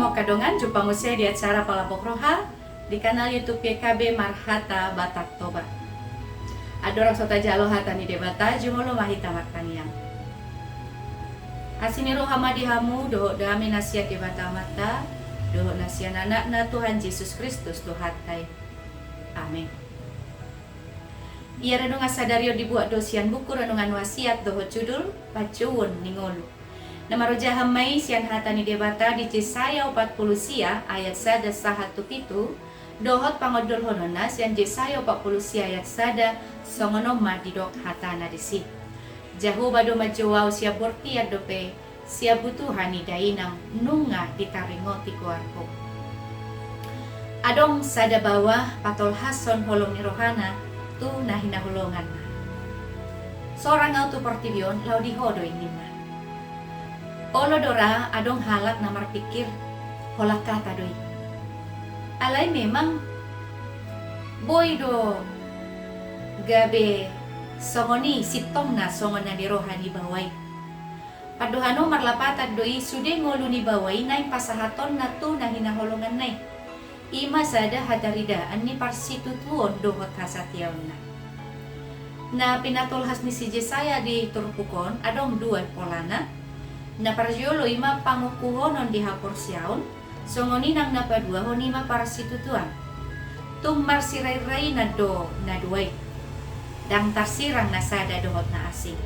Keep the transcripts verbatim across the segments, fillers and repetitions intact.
Angka dongan, jumpa muse di acara Palambok Roha di kanal YouTube Y K B Marhata Batak Toba. Andorang so tajalo hata ni Debata, jumolo ma hita martangiang. Asi ni roha ma di hamu dohot dame na sian Debata Amanta dohot na sian Anakna Tuhan Jesus Kristus Tuhanta i. Amen. Ia renungan sadari on dibuat do sian buku Renungan Wasiat dohot judul Panjouon ni Ngolu. Na marojahan ma i sian hata ni Debata di Jesaya opat pulu sia ayat sada sahat tu pitu, dohot pangondolhononna sian Jesaya opat pulu sia ayat sada, songon on ma didok hatana disi. Jahowa do manjou ahu sian bortian dope, sian butuha ni dainang nunga ditaringoti goarhu. Adong sada baoa patolhashon holong ni rohana tu na hinaholonganna. Sorang ahu tu portibi on laho di Ho do i ninna. Olo do ra adong halak na marpingkir, holan hata do i. Alai memang boi do gabe songon i sintongna songon na di roha ni baoa i. Pandohan on marlapatan do i sude ngolu ni baoa i naeng pasahatonna tu na hinaholonganna i. I ma sada hataridaan ni parsitutuon dohot hasatiaonna. Na pinatolhas ni si Jesaya di turpuk on adong dua polana. Na parjolo i ma pangungkuhonon di haporseaon, songon i nang na paduahon i ma parsitutuan. Tung marsirairainan do na dua i. Ndang tarsirang na sada dohot na asing.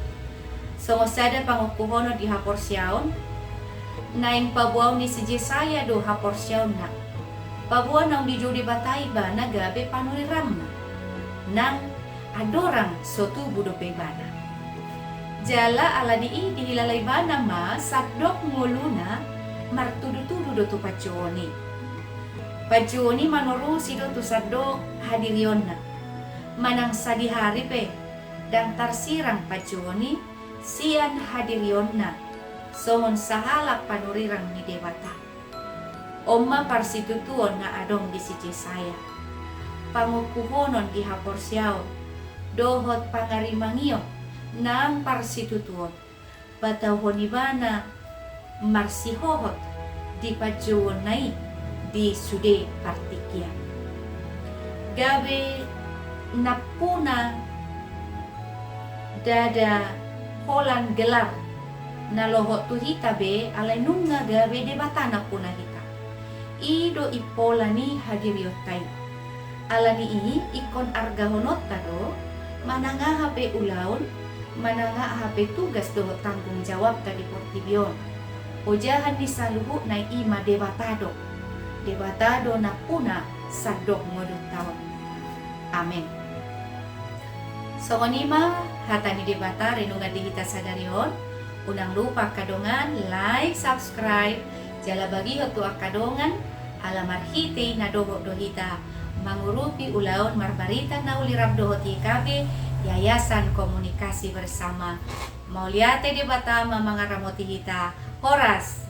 Songon sada pangungkuhonon di haporseaon, naeng paboaon ni si Jesaya do haporseaonna. Paboa naung dijou Debata ibana gabe panurirangna. Nang andorang so tubu dope ibana. Jala ala ni i dihilala ibana ma sandok ngoluna martudutudu do tu panjouon i. Panjouon i manorusi do tu sandok hadirionna. Manang sadihari pe ndang tarsirang panjouon i sian hadirionna songon sahalak panurirang ni Debata. On ma parsitutuon na adong di si Jesaya. Pangungkuhonon di haporseaon dohot pangarimangion nang parsitutuon, patauhon ibana marsihohot di panjouonna i di sude partingkian. Gabe nampuna ndada holan gelar na lohot tu hita be alai nunga gabe Debata nampuna hita. I do impola ni hadirionta i. Ala ni i ingkon argahononta do manang aha pe ulaon, manang aha pe tugas dohot tanggung jawabta di portibi on. Ojahan ni saluhutna i ma Debata do. Debata do nampuna sandok ngolunta on. Amen. Songon i ma hata ni Debata renungan di hita sadari on. Unang lupa angka dongan like, subscribe, jala bagihon tu angka dongan, ala marhite i na dohot do hita mangurupi ulaon marbarita na uli rap dohot Y K B, Yayasan Komunikasi Bersama. Mauliate, Debata ma mangaramoti hita. Horas.